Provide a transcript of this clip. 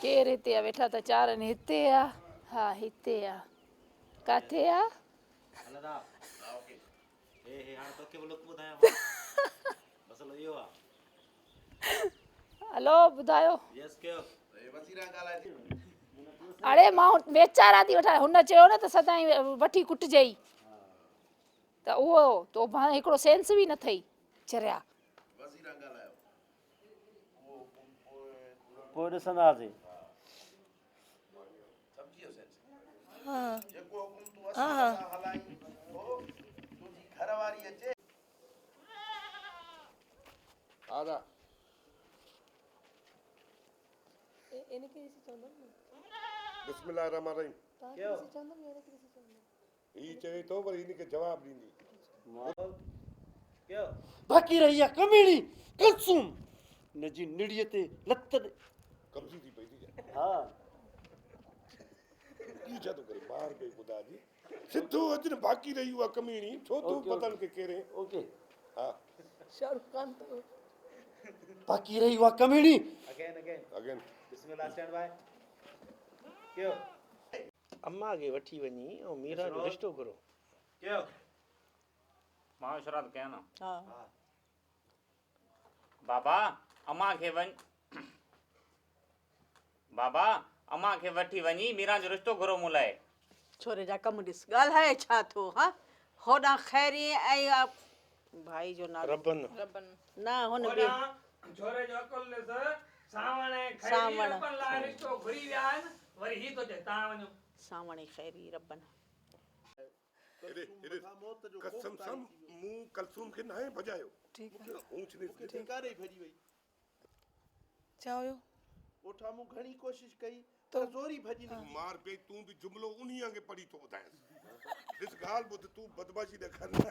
ڪير هتي آ ويٺا ته چار آهن هتي آ ها هتي آ ڪاٿي آ هلو ٻڌايو اڙي مان ويچارا ٿي وٺان هن چيو نه ته سدائين وٺي ڪٽجئي ته اهو تو هڪڙو سينس به نه ٿئي چريا پوء ڏسنداسين. بسم الله الرحمٰن الرحيم هي چوي ٿو وري هن کي جواب ڏيندي. باقي رهي اها ڪميڻي ڪلثوم هن جي نڙيء تي لت ڏي. قبضي ٿي پئي ٿي ڇا؟ ها. هي ڇا ٿو ڪري مار پئي خدا جي. سڌو اچ نه باقي رهي اها ڪميڻي ڇو ٿو بدن کي ڪيرين. اوڪي. ها. شاهرخ خان ٿو. باقي رهي اها ڪميڻي. Again again. اگين. بسم الله اسٽينڊ بائي. ڪيو. امان کي وٺي وڃي ۽ ميران جو رشتو گهرو. ڪيو. مان اشارات ڪيان نه. ها. بابا امان کي وڃ بابا امان کي وٺي وڃي ميران جو رشتو گهرو مون لاء. ڇوري جا ڪم ڏس ڳالهائي ڇا ٿو ها هوڏانهن خيري ۽ ڀائي جو نالو ربن. ربن. نه هن ٻي. هوڏانهن ڇوري جو عقل ڏس سانوڻ ۽ خيري سانوڻ. ربن لاء رشتو گهري ويا آهن وري هي ٿو چئي تان وڃو. سانوڻ ۽ خيري ربن. هيڏي هيڏي قسم سان مون ڪلثوم کي ناهي ڀڄايو. ٺيڪ آ. اونچ نيچ ٺيڪ. ڇا هيو؟ ڳوٺان مون گهڻي ڪوشش ڪئي پر زوري ڀڄي نڪتي. مار پئي تون به جملو انهي آنگي پڙهي ٿو ٻڌائينس. ڏس ڳالهه ٻڌ تون بدمعاشي نه ڪر نه.